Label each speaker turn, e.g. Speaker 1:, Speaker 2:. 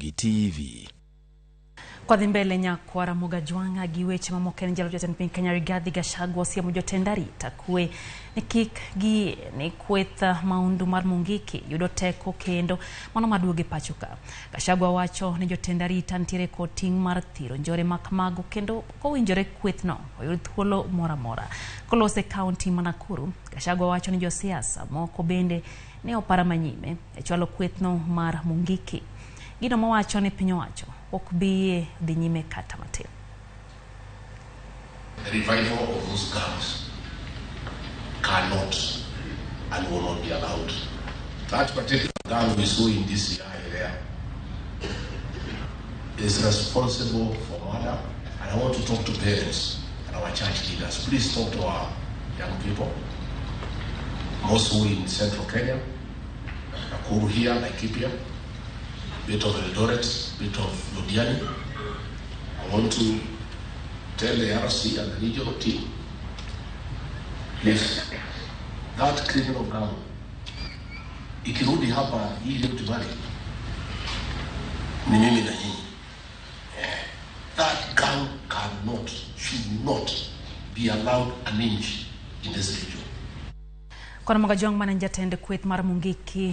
Speaker 1: Ramogi TV.
Speaker 2: Kwadhi mbele nyakwara Ramogi Ajwang'a gi weche mamoko en jalup jatend piny Kenya Rigathi Gachagua osiemo jotend arita kwe ni kik giyie ni kweth maundu mar Mungiki yudo teko kendo mano maduogo e pacho ka. Gachagua wacho ni jotend arita nitiere kod ting' mar thiro njore makamago kendo kowinjore kwethno oyud thuolo moro amora. Kolose e kaunti ma Nakuru, Gachagua wacho ni josiasa moko bende ne opara manyime e chwalo kwethno mar Mungiki. Gino mowacho ni piny owacho ok bi yie dhi nyime kata matin.
Speaker 3: The revival of those gangs cannot and will not be allowed. That particular gang we saw in DCI there is responsible for murder. And I want to talk to parents and our church leaders. Please talk to our young people, most who in central Kenya, Nakuru here, Laikipia, bit of Eldoret, bit of Londiani. I want to tell the RC and the regional team, please, that criminal gang ikirudi hapa hii Rift Valley ni mimi na nyinyi. That gang cannot, should not be allowed an inch in this region.
Speaker 2: Kwan Ramogi Ajwang' mane en jatend kweth mar Mungiki.